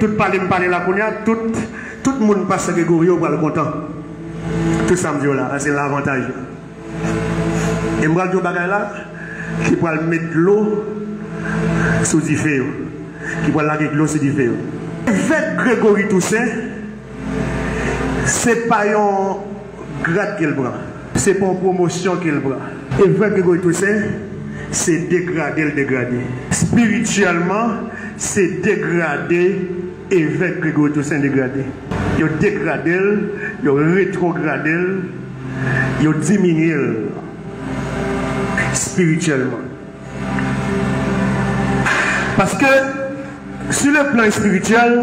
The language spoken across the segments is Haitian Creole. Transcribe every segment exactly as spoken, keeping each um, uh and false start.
Tout pale m pale la kounye a, tout, tout moun pastè Gregorio pral kontan. Tout sa m di yo la, a se lavantaj yo. E m pral di yon bagay la ki pral met dlo sou dife yo, ki pral lage dlo sou dife yo. Evèk Gregory Toussaint, se pa yon grad ke l pran, se pa yon pwomosyon ke l pran. Evèk Gregory Toussaint, se degrade l degrade. Espirityèlman, se degrade Evèk Gregory Toussaint degrade. Yo degrade l, yo retwograde l, yo diminye l espirityèlman. Paske, sou le plan espirityèl,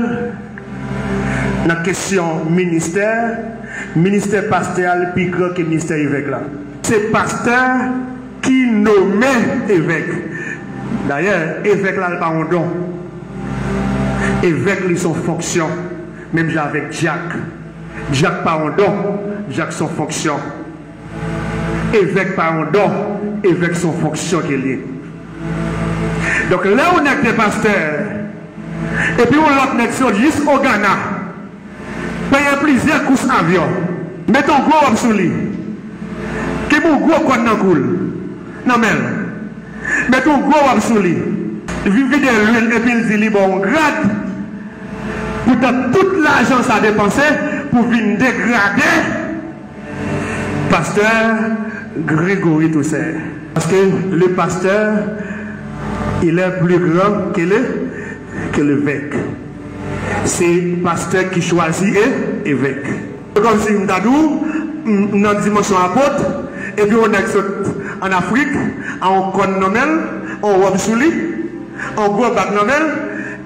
nan kesyon ministè, ministè pastè a li pi gran ke ministè evèk la. Se pastè ki nome evèk. Dayè, evèk la, li pa yon don. Evèk li se yon fonksyon. Menm jan avèk dyak. Dyak pa yon don, dyak se yon fonksyon. Evèk pa yon don, evèk se yon fonksyon ke l ye. Donk, lè yon nèg te pastè, epi yon lòt nèg sot jis Ogana, peye plizyè kous avyon, mete yon gwo wòb sou li, kenbe yon gwo kòn nan kou l, nan men l, mete yon gwo wòb sou li, vin vide lwil epi l di li ba w yon grad, poutan tout lajan sa depanse pou vin degrade Pastè Gregory Toussaint. Paske le pasteur, il est plus grand que le, que l'évêque. Se pastè ki chwazi e, evèk. Se kòmsi m ta di w, m nan dimansyon apot, epi yon nèg sot ann Afrik, a yon kòn nan men l, yon wòb sou li, yon gwo bag nan men l,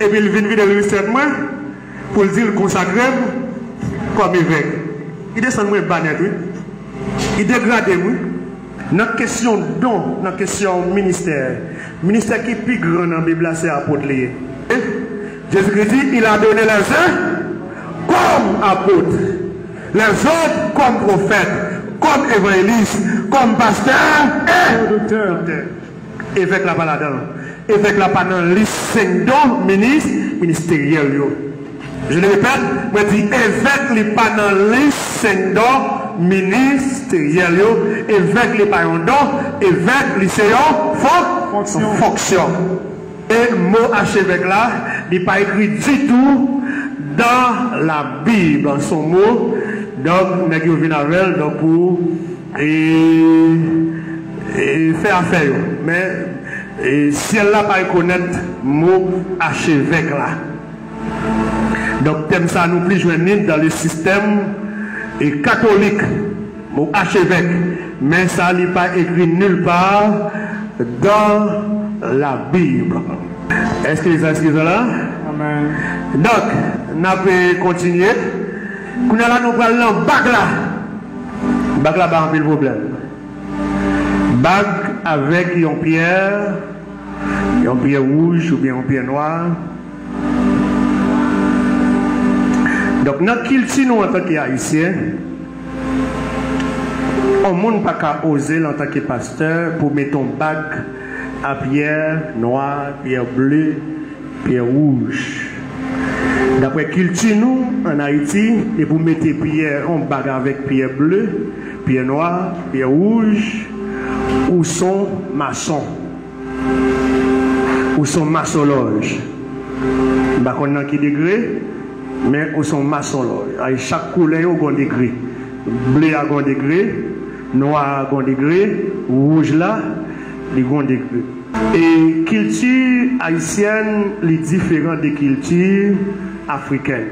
epi l vin vide l rispèk mwen, pou l di l konsakre m kòm evèk. Li desann mwen ba nèt, wi. Li degrade m, wi. Nan kesyon don, nan kesyon ministè, ministè ki pi gran nan Bib la, se apot li ye. Jezikri di, il a donné les uns comme apôtres, les autres comme prophètes, comme évangélistes, comme pasteurs et doktè. Evèk la pa ladan l. Evèk la pa nan lis senk don minis, ministeryèl yo. Je le répète, mwen di evèk li pa nan lis senk don ministeryèl yo. Evèk li pa yon don, evèk li se yon fon-, fonksyon. Fonksyon. E mo achevèk la, li pa ekri ditou dan Labib. Se yon mo, donk, nèg yo vin avè l, donk, pou e, e fè afè yo. Men, e, syèl la pa rekonèt mo achevèk la. Donk, tèm sa, nou plis jwenn li dan le sistèm, e, katolik, mo achevèk. Men sa, li pa ekri nil pa dan Labib. Èske sa, èske sa la? Amèn. Donk, n ap, e, kontinye. Kounye a la, nou pral nan bag la. Bag la bay anpil pwoblèm. Bag avèk yon pyè, yon pyè wouj oubyen yon pyè nwa. Donk, nan kilti nou antanke Ayisyen, yon moun pa ka oze l antanke pastè pou mete yon bag a pyè nwa, pyè ble, pyè wouj. Daprè kilti nou, ann Ayiti, depi w mete pyè, yon bag avèk pyè ble, pyè nwa, pyè wouj, ou s on mason. Ou s on masonlòj. M pa konn nan ki degre, men ou s on masonlòj. Ay, chak koulè yo gon degre. Ble a gon degre, nwa a gon degre, wouj la, li gon degre. E kilti ayisyèn, li diferan de kilti afrikèn.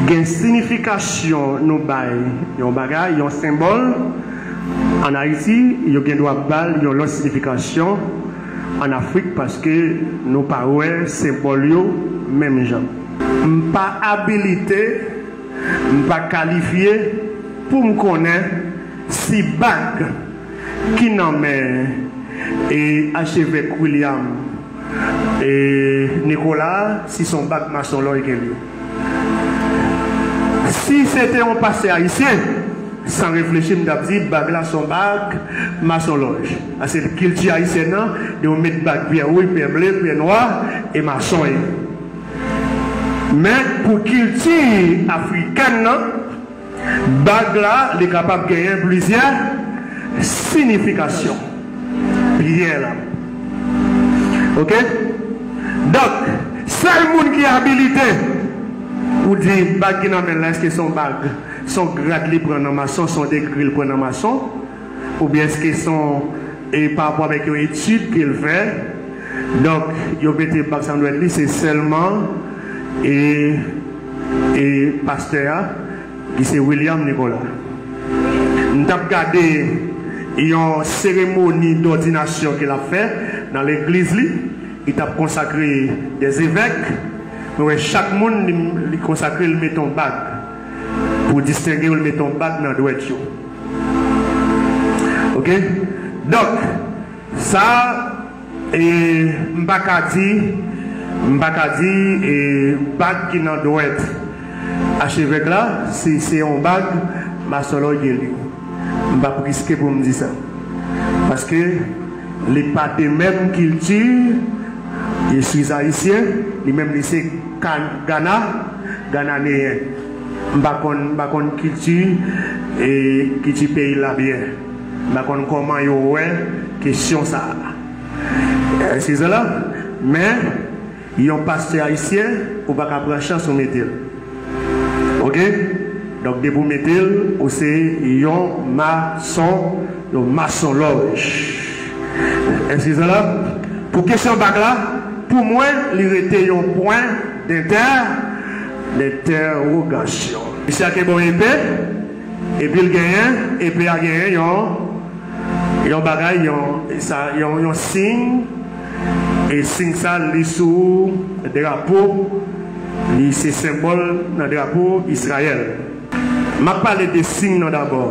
Gen siyifikasyon nou bay yon bagay, yon senbòl. Ann Ayiti, yo gen dwa ba l yon lòt siyifikasyon ann Afrik, paske nou pa wè senbòl yo menm jan. M pa abilite, m pa kalifye pou m konnen si bag ki nan men, e, achevèk William, e, Nicolas, si s on bag masonlòj ke l ye. Si se te yon pastè ayisyen, san reflechi, m t ap di bag la s on bag masonlòj. Paske kilti ayisyèn nan, yo met bag pyè wouj, pyè ble, pyè nwa, e mason ye. Men pou kilti afrikèn nan, bag la, li kapab genyen plizyè siyifikasyon. Pyè la. Oke? Donk, sèl moun ki abilite pou di bag ki nan men l la, èske se yon bag, se yon grad li pran nan mason, se yon degre li pran nan mason, oubyen èske se yon, e pa rapò avèk yon etid ke l fè. Donk, yo mete bag sa nan dwèt li, se sèlman e, e pastè a, ki se William Nicolas. M t ap gade yon seremoni dòdinasyon ke l ap fè nan legliz li. Li t ap konsakre dè zevèk. Mwen wè chak moun li, li konsakre, li mete yon bag. Pou distenge yo, li mete yon bag nan dwèt yo. Oke? Donk, sa, e, m pa ka di, m pa ka di, e, bag ki nan dwèt achevèk la, si se yon bag, mason Loy gen li. M p ap riske pou m di sa. Paske li pa de menm kilti, je suis haïtien, li menm li se Kan-, Gana, Gananeyen. M pa konn, m pa konn kilti, e, kilti peyi l la byen. M pa konn kòman yo wè kesyon sa a. Eskize la, men yon pastè ayisyen, ou pa ka pran chans ou mete l. Oke? Donk, depi w mete l, ou se yon mason, yon mason lòj. Eskize la. Pou kesyon bag la, pou mwen, li rete yon pwen dentè-, dentèwogasyon. Misye a kenbe yon epe, epi l genyen, epe a genyen yon, yon bagay, yon, sa, yon, yon siy, e siy sa, li sou drapo, li se senbòl nan drapo Izrayèl. M ap pale de siy nan dabò.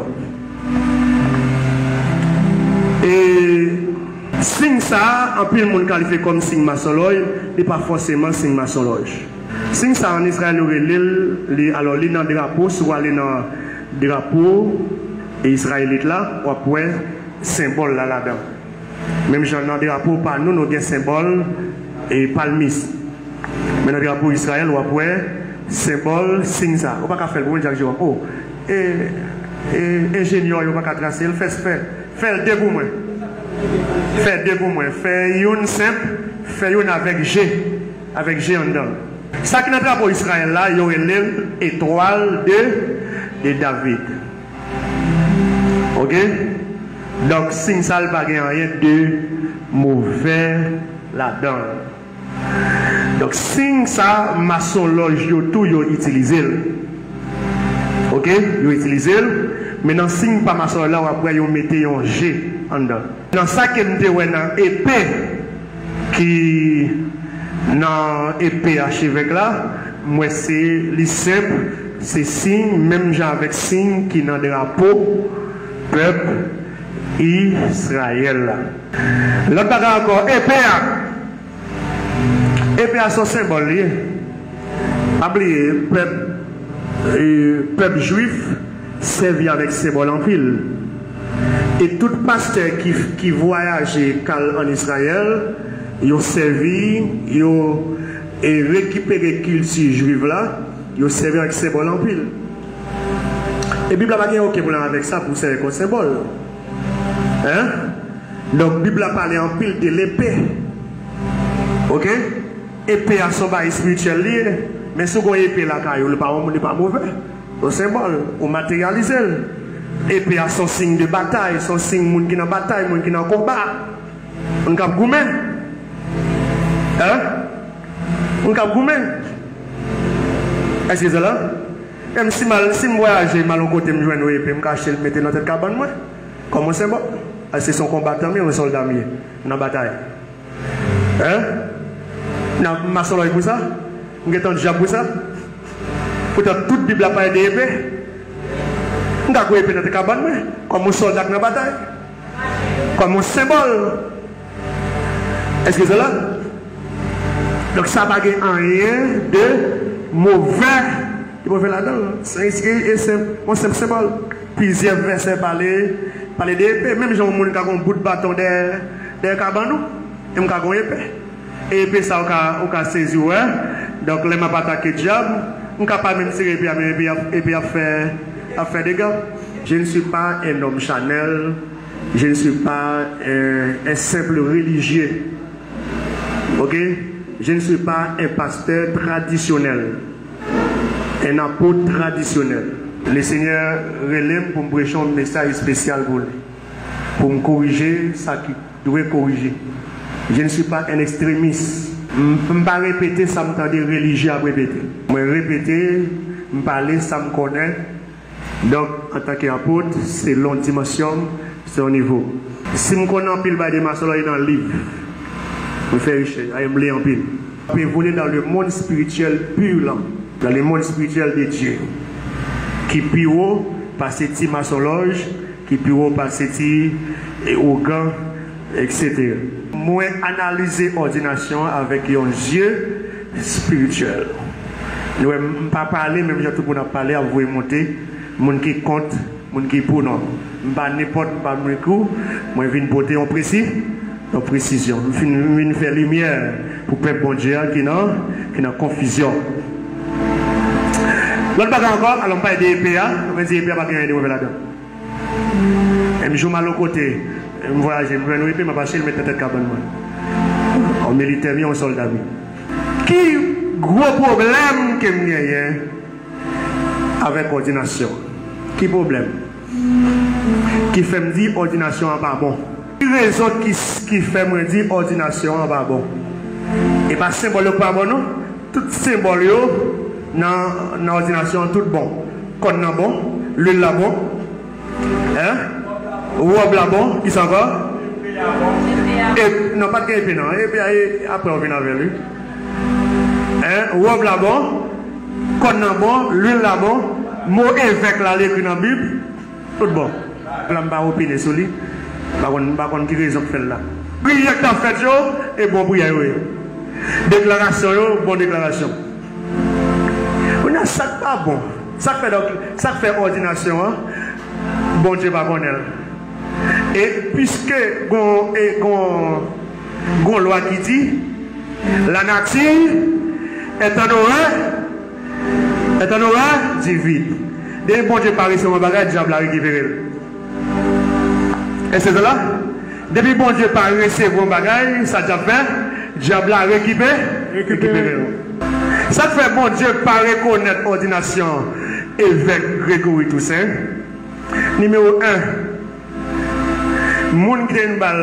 E siy sa a, anpil moun kalifye kòm siy mason lòj, li pa fòseman siy mason lòj. Siy sa a, ann Izrayèl, yo rele l, li, alò, li nan drapo, si w ale nan drapo e izrayelit la, w ap wè senbòl la ladan. Menm jan nan drapo pa nou, nou gen senbòl e palmis. Men nan drapo Izrayèl, w ap wè senbòl siy sa. Ou pa ka fè l pou mwen, Jack Jerome. O, e, e, enjenyè yo pa ka trase l, fè, fè, fè l de pou mwen. Fè de pou mwen. Fè youn senp, fè youn avèk je, avèk je anndan l. Sa ki nan drapo Izrayèl la, yo rele l etwal de, de David. Oke? Donk, siy sa, li pa gen anyen de movè ladan l. Donk, siy sa, mason lòj yo tou, yo itilize l. Oke? Yo itilize l. Men nan siy pa mason lòj la, w ap wè yo mete yon je anndan. Nan sa ke m te wè nan epe, ki nan epe achevèk la, m wè se li senp, se siy, menm jan avèk siy ki nan drapo pèp Izrayèl la. Lòt bagay ankò, epe a. Epe a se yon senbòl li ye. Pa bliye, pèp, e, pèp jwif sèvi avèk senbòl anpil. E tout pastè ki, ki vwayaje k al ann Izrayèl, yo sèvi, yo, e, rekipere kilti jwiv la, yo sèvi avèk senbòl anpil. E Bib la pa gen okenn pwoblèm avèk sa pou w sèvi kòm senbòl. Hein? Donk, Bib la pale anpil de lepe. Oke? Epe a se yon bagay espirityèl li ye. Men si w gen yon epe lakay ou, li pa, li pa move. Se yon senbòl, ou materyalize l. Epe a se yon siy de batay, se yon siy moun ki nan batay, moun ki nan konba. Moun k ap goumen. Hein? Moun k ap goumen. Èske se la? Menm si m al, si m vwayaje, m al yon kote, m jwenn yon epe, m ka achte l, m mete nan tèt kabann mwen. Kòm yon senbòl. Èske se yon konbatan m ye, yon sòlda m ye nan batay? Hein? Nan mason lòj pou sa? M gen tan dyab pou sa? Poutan tout Bib la pale de epe. M ka gen epe nan tèt kabann mwen, kòm yon sòlda k nan batay. Kòm yon senbòl. Èske se la? Donk sa pa gen anyen de move, de move ladan l. Se, se, se, se yon senp senbòl. Plizyè vèsè pale, pale de epe. Menm jan yon moun ka gen yon bout baton dèyè, dèyè kabann ou, e m ka gen yon epe. E epe sa ou ka, ou ka sezi, ou wè, Donk, lè m ap atake dyab, m ka pa menm tire epi a, men epi ap, epi ap fè, ap fè dega. Je ne suis pas un homme charnel, je ne suis pas un, un simple religieux. Ok? Je ne suis pas un pasteur traditionnel, un apôtre traditionnel. Le Seigneur rele m pou m preche yon mesaj espesyal pou li, pou m korije sa ki dwe korije. Je ne suis pas un extrémiste. M, m pa repete sa m tande relijye ap repete. Mwen repete, m pale sa m konnen. Donk, antanke apot, selon dimansyon m, se yon nivo. Si m konnen anpil bagay de masolòy nan liv, mwen fè rechèch, ay, m li anpil. Ap evole dans le monde spirituel pur lan, dans le monde spirituel de Dieu, ki pi wo pase ti masolòj, ki pi wo pase ti, e, ougan, etsetera. Mwen analize òdinasyon an avèk yon zye espirityèl. Nou wè, m pa pale menm jan tout moun ap pale, ap voye monte, moun ki kont, moun ki pou non. M pa nenpòt, m pa moun kou, mwen vin pote yon presi, yon presizyon. M fin, m vin fè limyè pou pèp Bondye a ki nan, ki nan konfizyon. Lòt bagay ankò, alò m pale de epe a, mwen di epe a pa gen anyen de move ladan. E m jou m al yon kote, e m vwayaje, m jwenn yon epe, m ap achte l, met nan tèt kabann mwen. Yon militè m ye, yon sòlda m ye. Ki gwo pwoblèm ke m genyen avèk òdinasyon? Ki pwoblèm ki fè m di òdinasyon an pa bon? Ki rezon ki, ki fè mwen di òdinasyon an pa bon? E pa senbòl yo k pa bon, non. Tout senbòl yo nan, nan òdinasyon an, tout bon. Kòn nan bon, lwil la bon. Hein? Wòb la bon, kisa ankò? E, non, pa t gen epe, non. Epe a, e, apre w vin avè l, wi. Hein? Wòb la bon, kòn nan bon, lwil la bon, mo evèk la, li ekri nan Bib, tout bon. La, m pa opine sou li. M pa konn, m pa konn ki rezon k fè l la. Priyè k t ap fèt yo, e bon priyè yo ye. Deklarasyon yo, bon deklarasyon. Kounye a, sa k pa bon, sa k fè, donk, sa k fè òdinasyon an, Bondye pa konnen l. E piske gon, e gon, gon lwa ki di, la nature est en horreur, est en horreur du vide. Depi Bondye pa resevwa bagay, dyab la rekipere l. Èske se la? Depi Bondye pa resevwa yon bagay, sa dyab fè? Dyab la rekipe-, rekipere l. Sa k fè Bondye pa rekonèt òdinasyon evèk Gregory Toussaint? Nimewo en, moun ki te vin ba l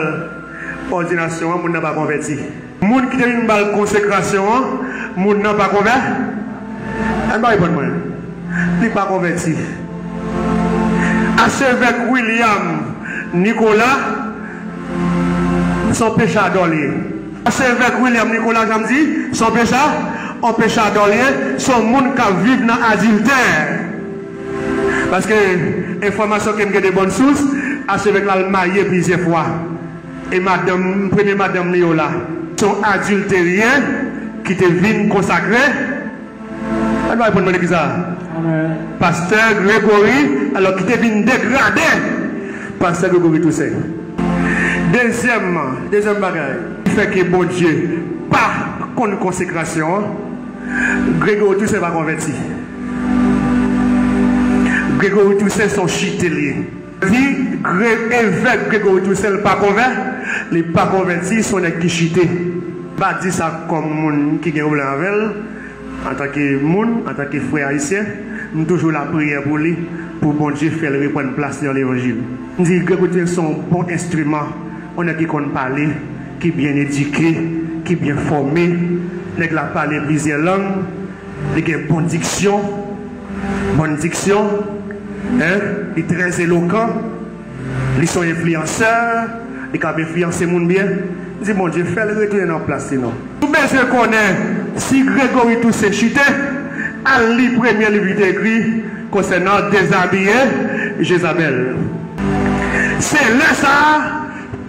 òdinasyon an, moun nan pa konvèti. Moun ki te vin ba l konsekrasyon an, moun nan pa konvè-, ann pa reponn mwen. Li pa konvèti. Achevèk William Nicolas, se yon pechadò li ye. Achevèk William Nicolas, jan m di, se yon pecha-, yon pechadò li ye, se yon moun k ap viv nan adiltè. Paske enfòmasyon ke m gen de bòn sous, achevèk la al marye plizyè fwa. E madanm, premye madanm li yo la, se yon adilteryen ki te vin konsakre. Ann pa reponn mwen de kisa? Amèn. Pastè Gregory, alò ki te vin degrade Pastè Gregory Toussaint. Dezyèmman, dezyèm bagay ki fè ke Bondye pa konn konsekrasyon an, Gregory Toussaint pa konvèti. Gregory Toussaint se yon chite l ye. Di Gre-, evèk Gregory Toussaint pa konvè-, li pa konvèti, se yon nèg ki chite. M pa di sa kòm moun ki gen pwoblèm avè l. Antanke moun, antanke frè ayisyen, m toujou lapriyè pou li, pou Bondye fè l reprann plas li nan levanjil. M di Gregory Toussaint se yon bon enstriman, yon nèg ki konn pale, ki byen edike, ki byen fòme. Nèg la pale plizyè lang. Li gen bon diksyon, bòn diksyon, en, li trè elokan, li se yon enfliyansè, li kab enfliyanse moun byen. M di Bondye fè l retounen nan plas li non. Ou bezwen konnen si Gregory Toussaint chite, al li premye liv li te ekri konsènan dezabiye Jezabèl. Se lè sa a,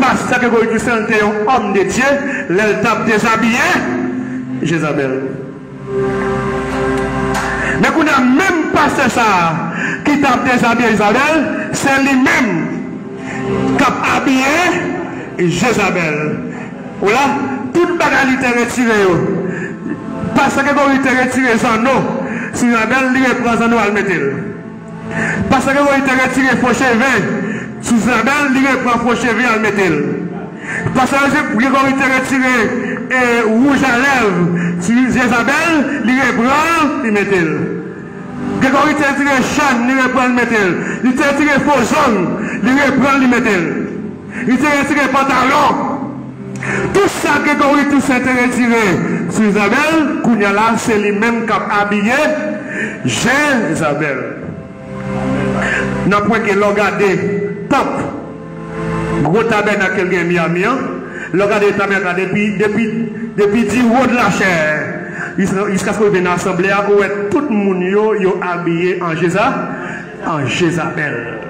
pastè Gregory Toussaint te yon òm de Dye, lè l t ap dezabiye Jezabèl. Men kounye a, menm pastè sa a ki t ap dezabiye Jezabèl, se li menm k ap abiye Jezabèl. Ou la, tout bagay li te retire yo, Pastè Gregory te retire zanno sou Izabèl, li repran zanno al mete l. Pastè Gregory te retire fo cheve sou Izabèl, li repran fo cheve al mete l. Pastè Gregory te retire e, wouj a lèv sou Izabèl, li repran l, li mete l. Gregory te retire chèn, li repran l mete l. Li te retire fo zong, li repran l, li mete l. Li te retire pantalon. Tout sa Gregory Toussaint te retire sou Izabèl, kounye a la, se li menm k ap abiye Jezabèl. Nan pwen ke lè w gade tanp, gwo tabènak ke l gen Miami an, lè w gade tabènak la depi, depi, depi diwo de la chè, jiska, jiskaske w rive nan asanble a, ou wè tout moun yo, yo abiye an Jeza, an Jezabèl.